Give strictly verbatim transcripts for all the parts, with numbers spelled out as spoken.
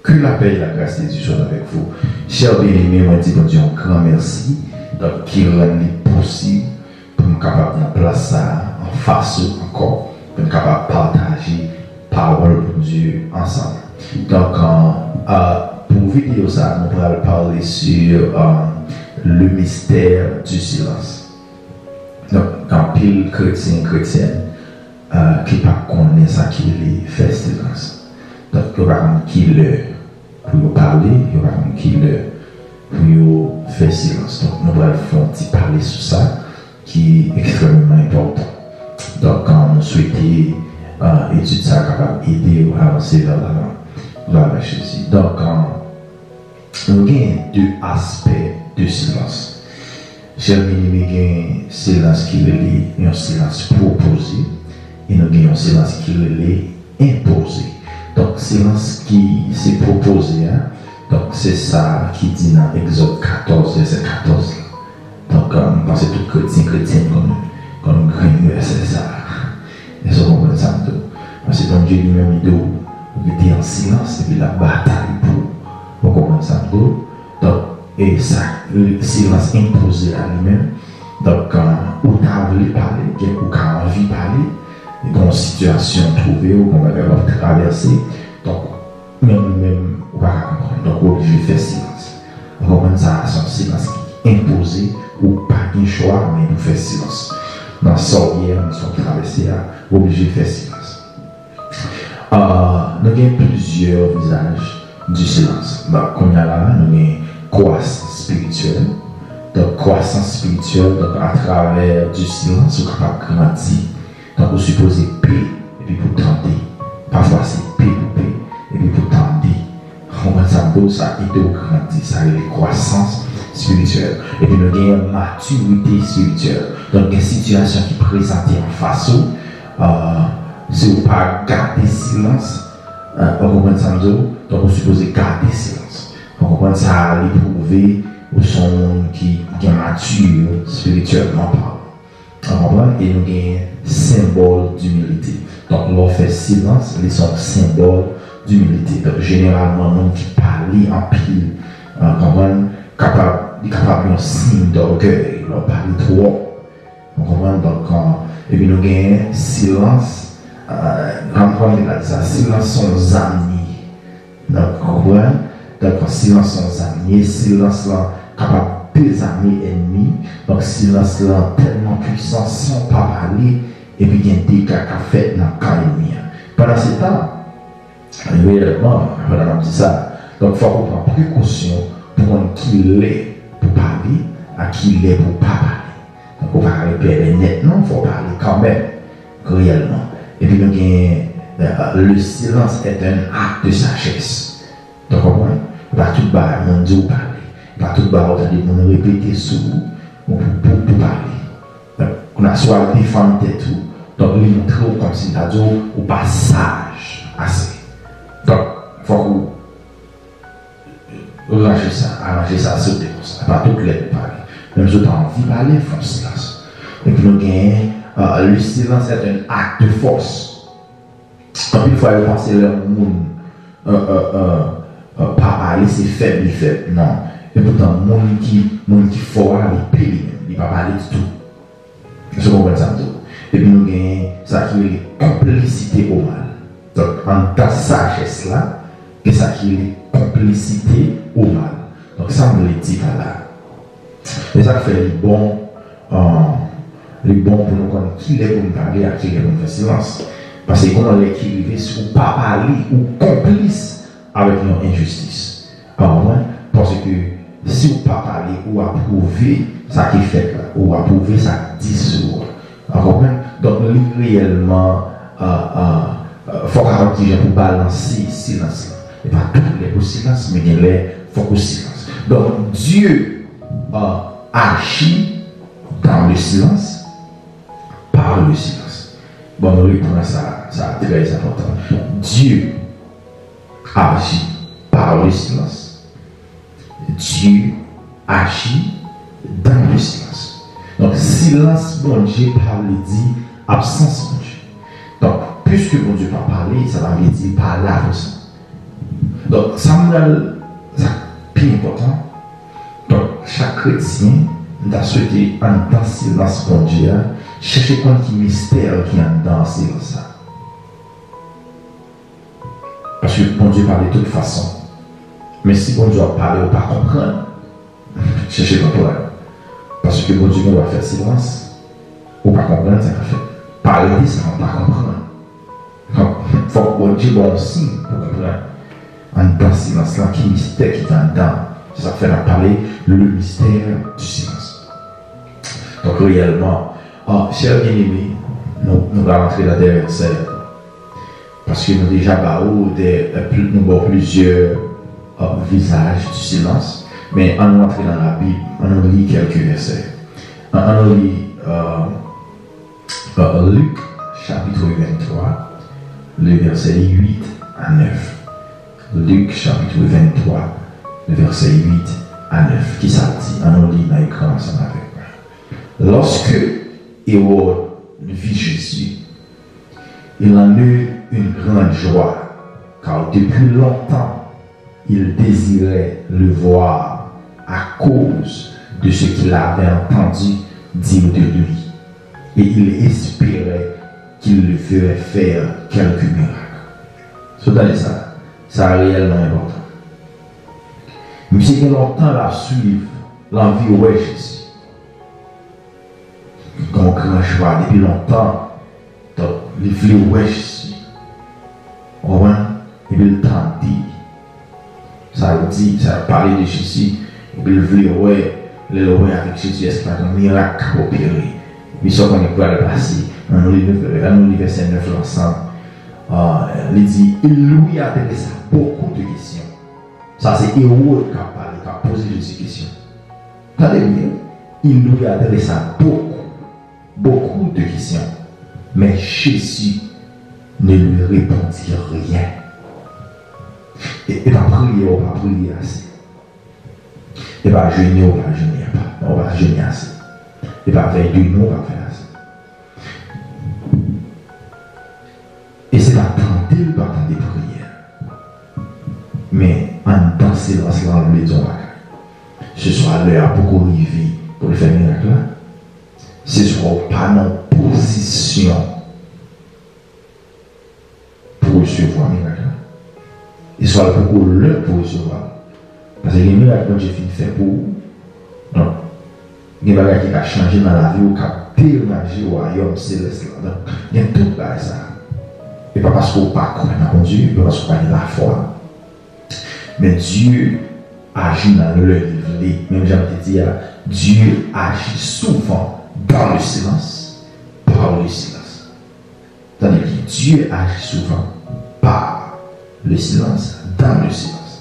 Que la paix et la grâce de Dieu soient avec vous. Chè byeneme, mwen di Bondye yon gran mèsi, donk, ki rann li posib pou m kapab nan plas sa a, anfas ou ankò, pou n kapab pataje pawòl Bondye ansanm. Donk, euh, euh, pou videyo sa a, nou pral pale sur, euh, le mystère du silence. Donk, gen anpil kretyen, kretyèn, euh, ki pa konnen sa ki rele fè silans. Donk, yo pa konn ki lè pou yo pale, yo pa konn ki lè pou yo fè silans. Donk, nou pral fè yon ti pale sou sa ki ekstrèmeman enpòtan. Donk, euh, nou swete, euh, etid sa a kapab ede w avanse vè lavan. Glwa a Jezi. Donk, euh, nou gen de aspè de silans. Chè byeneme, gen silans ki rele yon silans pwopoze, e nou gen yon silans ki rele enpoze. Donk, silans ki se pwopoze a, donk, se sa ki di nan Egzòd katòz, vèsè katòz la. Donk, euh, m panse tout kretyen, kretyèn konn, konn grenn vèsè sa a. Èske w konprann sa m di w? Paske Bondye li menm, li di w, ou rete an silans, epi l ap batay pou ou. Ou konprann sa m di w? Donk, e sa, silans enpoze a li menm. Donk, euh, ou ta vle pale, gen ou ka anvi pale, gen yon sitiyasyon w twouve w, gen yon bagay w ap travèse. Donk, men ou menm, ou pa ka konprann. Donk, ou oblije fè silans. Ou konprann sa, se yon silans ki enpoze, ou pa gen chwa, men pou fè silans. Nan sa w ye a, nan sa w ap travèse a, ou oblije fè silans. Ah, nou gen plizyè vizaj di silans. Donk, kounye a la, nou gen kwasans espirityèl. Donk, kwasans espirityèl, donk, atravè di silans, ou kapab grandi. Donk, ou sipoze pe, epi pou tande. Pafwa, se pe pou pe, epi pou tande. Konprann sa m di w, sa ede w grandi, sa rele kwasans espirityèl. Epi nou gen matirite espirityèl. Donk, gen sitiyasyon ki prezante anfas ou, euh, si w pa gade silans, euh, ou konprann sa m di w? Donk, ou sipoze gade silans. Ou konprann sa, li pwouve ou se yon moun ki gen matire espirityèlman palan. Ou konprann? E nou gen senbòl dimilite. Donk, lè w fè silans, li se yon senbòl dimilite. Donk, jeneralman, moun ki pale anpil, euh, konprann, kapab, li kapab yon siy dògèy, lè w pale twòp. Ou konprann? Donk, euh, epi nou gen silans, euh, jan m konn te ka di sa, silans se yon zam li ye. Donk, ou konprann? Donk, silans se yon zam li ye, silans lan kapab dezame ènmi. Donk, silans lan tèlman pwisan, san w pa pale, epi gen dega k ap fèt nan kan ènmi an. Pandansetan, reyèlman, pandan n ap di sa, donk, fòk ou pran prekosyon pou konn ki lè pou pale, ak ki lè pou pa pale. Donk, ou pa ka ret bèbè nèt, non, fò w pale kanmenm, reyèlman. Epi nou gen, euh, le silence est un acte de sagesse. Donk, konprann? E pa tout bagay moun di w pale. E pa tout bagay ou tande moun repete sou ou pou, pou, pou pale. Donk, kounye a, si w al defann tèt ou, donk, li montre w kòmsi l ta di w ou pa saj ase. Donk, fòk ou ranje sa, aranje sa, se te konsa. E pa tout lè pou pale. Menm si w ta anvi pale, fè yon silans. Epi nou genyen, euh, le silence est un acte de force. Anpil fwa, yo panse lè yon moun, euh, euh, euh, euh, pa pale, se fèb li fèb. Non. Epoutan, moun ki, moun ki fò a, li pe li menm. Li pa pale ditou. Èske w konprann sa m di w? Epi nou genyen sa ki rele konplisite o mal. Donk, anndan sajès la, gen sa ki rele konplisite o mal. Donk, sa m vle di pa la, e sa k fè li bon, euh, li bon pou nou konn ki lè pou n pale ak ki lè pou n fè silans. Paske gen yon lè ki rive, si w pa pale, ou konplis avèk yon enjistis. Ou konprann? Paske si w pa pale, ou apwouve sa ki fèt la, ou apwouve sa k di sou ou. Ou konprann? Donk, li reyèlman, euh, euh, euh, fò w kapab ki jan pou balanse silans lan. E pa tout lè pou silans, men gen lè fòk ou silans. Donk, Dieu, euh, agit dans le silence, par le silence. Bon, nou repran sa, sa trè enpòtan. Dieu agit par le silence. Dieu agit dans le silence. Donk, silans Bondye pa vle di absans Bondye. Donk, piske Bondye pa pale, sa pa vle di li pa la konsa. Donk, sa m pral, sa k pi enpòtan, donk, chak kretyen, m ta swete anndan silans Bondye a, chèche konn ki mistè ki anndan silans sa. Paske Bondye pale tout fason. Men si Bondye ap pale, ou pa konprann, chèche konprann. Paske Bondye gen dwa fè silans, ou pa konprann sa k ap fèt. Pale de sa ou pa konprann. Donk, fòk Bondye ba w yon siy pou w konprann. Anndan silans lan, ki mistè ki gen anndan. Se sa k fè n ap pale le mystère du silence. Donk, reyèlman, ah, chè byeneme, nou, nou pral antre nan dènye vèsè. Paske nou deja ba ou de, pli, nou ba w plizyè, euh, visage du silence. Men ann nou antre nan Labib, ann nou li kèlke vèsè. Ann, ann nou li, euh, euh, Lik, chapitre vingt-trois, le verset huit à neuf. Lik, chapitre vingt-trois, le verset huit à neuf. Kisa l di? Ann nou li nan ekran ansanm avèk mwen. Lorsque Hérode vit Jésus, il en eut une grande joie, car depuis longtemps il désirait le voir à cause de ce qu'il avait entendu dire de lui, et il espérait qu'il lui ferait faire quelque miracle. Sa w tande sa? Sa reyèlman enpòtan. Misye gen lontan l ap swiv, l anvi wè Jezi. Li gen yon gran jwa depi lontan. Donk, li vle wè Jezi. Ou konprann? Epi l tande sa yo di, sa yo pale de Jezi. Epi l vle wè, lè l wè avèk Jezi, èske pa gen mirak k ap opere. Epi sa w konnen k pral pase. Ann nou li, ann nou li vèsè nèf la ansanm. Ah, li di, il lui adressa beaucoup de questions. Sa se Ewòd k ap pale, k ap poze Jezi kesyon. Tande byen, il lui adressa beaucoup, beaucoup de questions, mais Jésus ne lui répondit rien. E, e pa priye, ou pa priye ase. E pa jene, ou pa jene, ou pa jene ase. E pa fè de nou, ou pa fè ase. E se pa tande l pa tande priyè. Men anndan silans lan, l vle di yon bagay. Se swa lè a poko rive pou l fè mirak la, se swa ou pa nan pozisyon pou resevwa mirak la, e swa l poko lè pou resevwa l. Paske gen mirak Bondye fin fè pou ou. Donk, gen bagay ki ka chanje nan lavi w, k ap deranje wayòm selès la. Donk, gen tout bagay sa. E pa paske w pa kwè nan Bondye, e pa paske w pa gen lafwa. Men Dye aji nan lè li vle. Menm jan m te di a, Dieu agit souvent dans le silence, par le silence. Tande byen, Dieu agit souvent par le silence, dans le silence.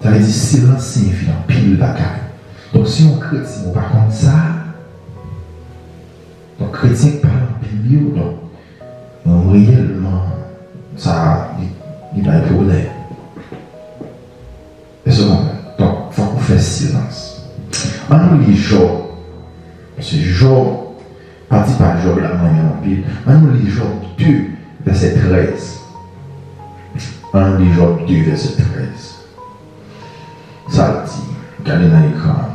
Sa vle di silans siyifi anpil bagay. Donk, si yon kretyen ou pa konn sa, donk, kretyen k pale anpil yo, donk, reyèlman, sa, li, li bay pwoblèm. Èske w konprann? Donk, fòk ou fè silans. Ann nou li Jòb. Paske Jòb, pati pa Jòb la, mwen renmen l anpil. Ann nou li Jòb de, vèsè trèz. Ann nou li Jòb de, vèsè trèz. Sa l di, gade nan ekran an.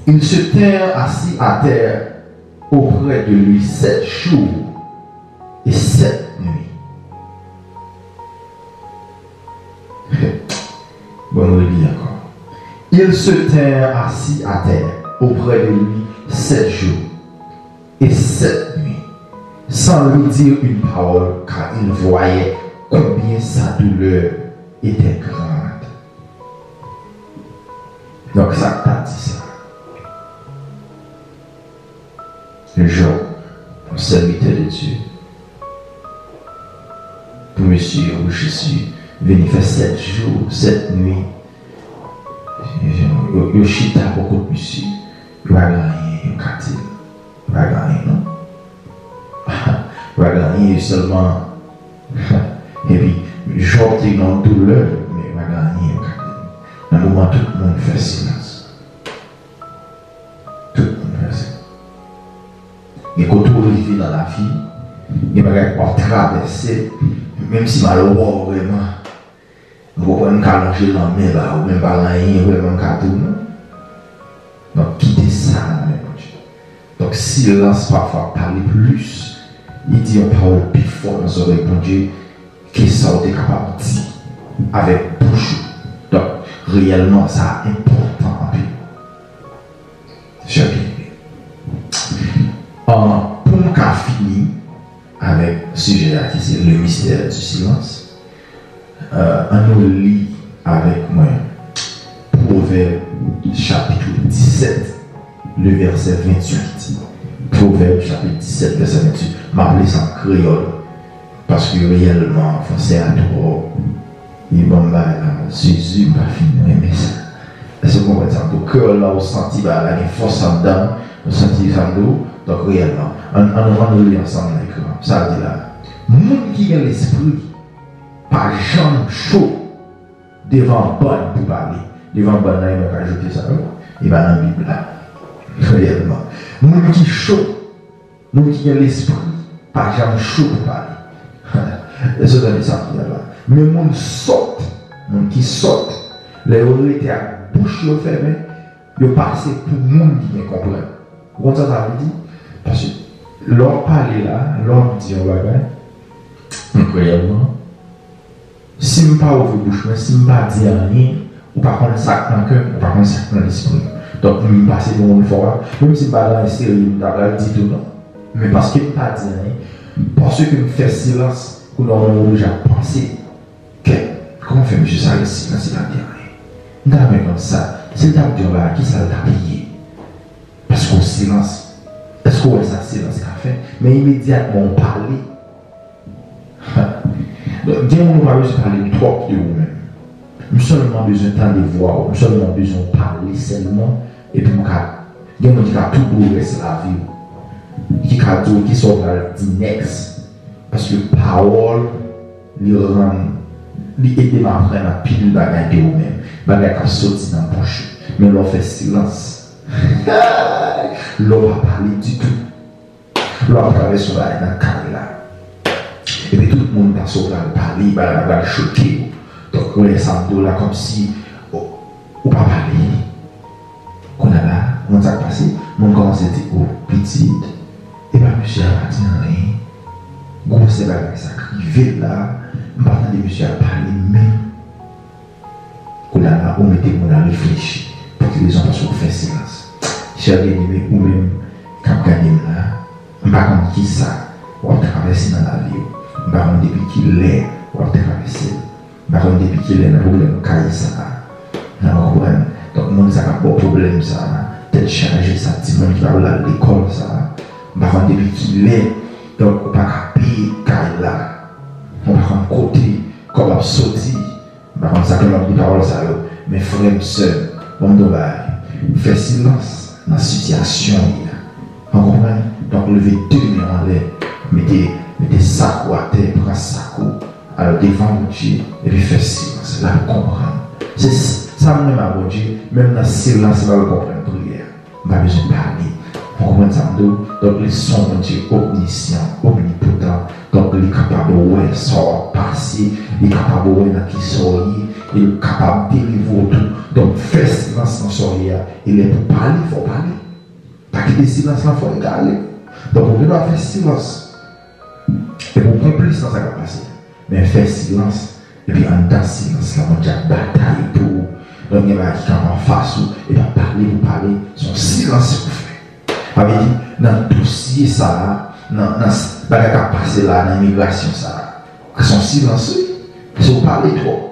Il se tint assis à terre auprès de lui sept jours et sept nuits. Bon, nou li ankò. Il se tint assis à terre auprès de lui sept jours et sept nuits, sans lui dire une parole, car il voyait combien sa douleur était grande. Donk, sa k ta di sa? Jòb, yon sèvitè de Dye, pou mesye yo, pou Jezi vini fè sèt jou, sèt nwi. Yo, yo chita bò kot misye, yo pa gen anyen yo ka di l. Yo pa gen anyen, non. Yo pa gen anyen, yo sèlman. Epi, Jòb te gen yon doulè, men yo pa gen anyen yo ka di l. Nan moman, tout moun fè silans. Tout moun fè silans. Gen kote w rive nan lavi, gen bagay w ap travèse, menm si malè w vrèman, Ou konprann, m ka lonje lanmen ba ou, men m pa gen anyen vrèman m ka di w non. Donk, kite sa nan men Bondye. Donk, silans pafwa pale plis. Li di yon pawòl pi fò nan zòrèy Bondye ke sa w te kapab di avèk bouch ou. Donk, reyèlman, sa enpòtan anpil. Chè byeneme. An, pou m ka fini avèk sijè a ki se le mystère du silence, euh, ann nou li avèk mwen Pwovèb chapit disèt, le vèsè venntuit. Pwovèb chapit disèt, vèsè venntuit. M ap li sa an kreyòl. Paske reyèlman, fransè a twò. Li ban m bagay la, Jezi, m pa fin renmen sa. Èske w konprann sa m di w? Kreyòl la, ou santi bagay la gen fòs anndan l, ou santi sa m di w? Donk, reyèlman, ann, ann, ann nou li ansanm nan ekran. Sa l di la, moun ki gen lespri pa janm cho devan bòn pou pale. Devan bòn nan, e mwen k ajoute sa yo. E pa nan Bib la. Reyèlman. Moun ki cho, moun ki gen lespri, pa janm cho pou pale. Èske w tande sa m di a la? Men moun sòt, moun ki sòt, lè yo rete ak bouch yo fèmen, yo pase pou moun ki gen konprann. Ou konn sa sa vle di? Paske lè w ap pale la, lè w ap di yon bagay, reyèlman, si m pa ouvri bouch mwen, si m pa di anyen, ou pa konn sa k nan kè m, ou pa konn sa k nan lespri m. Donk, m pase pou moun fò a, menm si m pa gen anyen serye m ta pral di tou non. Men paske m pa di anyen, paske m fè silans, kounye a ou menm ou deja panse, kèt, kòman fè mesye sa rete silans, li pa di anyen? M ta renmen konn sa, si l t ap di yon bagay, kisa l t ap ye? Paske w silans. Èske w wè sa silans ka fè? Men imedyatman w pale. Donk, gen moun ou pa bezwen pale twòp de ou menm. M sèlman bezwen tande vwa w. M sèlman bezwen w pale sèlman. Epi m ka, gen moun ki ka tou di w rès lavi w. Ki ka di w kisa w pral di next. Paske pawòl, li rann, li ede m aprann anpil bagay de ou menm. Bagay k ap soti nan bouch ou. Men lè w fè silans, lè w pa pale ditou. Lè w ap travèse yon bagay nan kay la. Epi tout moun panse w pral pale, bagay la pral choke yo. Donk, ou wè sa m di w la kòmsi ou, ou pa pale. Kounye a la, moun sa k pase, moun kòmanse di, "O, pitit, epa mesye a pa di anyen. Gwosè bagay sa k rive l la, m pa tande mesye a pale menm." Kounye a la, ou mete moun a reflechi. Pou ki rezon? Paske ou fè silans. Chè byeneme, ou menm k ap gade m la, m pa konn kisa w ap travèse nan lavi w. M pa konn depi kilè w ap travèse l. M pa konn depi kilè nan pwoblèm kay sa a. Nan, ou konprann? Donk, moun sa k ap ba w pwoblèm sa a, tèt chaje sa, timoun ki pa vle al lekòl sa a. M pa konn depi kilè. Donk, ou pa ka peye kay la. Ou pa konn kote kòb ap soti. M pa konn sa ke lòt de pawòl sa yo, men frè m, sè m, ban m di w bagay. Fè silans nan sitiyasyon w ye a. Ou konprann? Donk, leve de men w anlè, mete, mete sak ou atè, pran sak ou, al devan Bondye, epi fè silans. L ap konprann. Se s-, sa m renmen a Bondye, menm nan silans, l ap konprann priyè a. M pa bezwen pale. Ou konprann sa m di w? Donk, li se yon Bondye omnisyan, omnipotan. Donk, li kapab wè sa w ap pase, li kapab wè nan ki sa w ye, e li kapab delivre w tou. Donk, fè silans nan sa w ye a. E lè pou pale, fò w pale. Pa kite silans lan fè w egare. Donk, ou gen dwa fè silans. Epi w konplis nan sa k ap pase. Men fè silans. Epi anndan silans lan, Bondye ap batay pou ou. Donk, gen bagay ki kanpe anfas ou, e pa pale pou pale, se yon silans pou fè. Sa vle di, nan dosye sa a, nan, nan s-, bagay k ap pase la, nan imigrasyon sa a, se yon silans, wi. Se w pale twòp.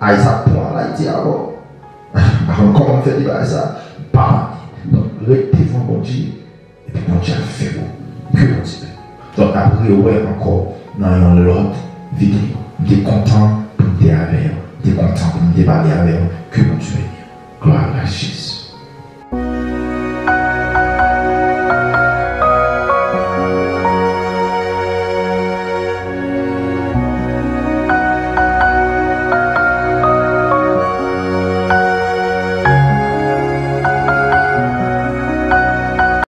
Ay, sa pran l Ayiti avè w. M pa konn kòman m fè di bagay sa. Pa pale. Donk, ret devan Bondye. Epi Bondye ap fè w. Ke Bondye beni w. Donk, n ap rewè ankò nan yon lòt videyo. M te kontan pou m te avè w. M te kontan pou m te pale avè w. Ke Bondye beni w. Glwa a Jezi.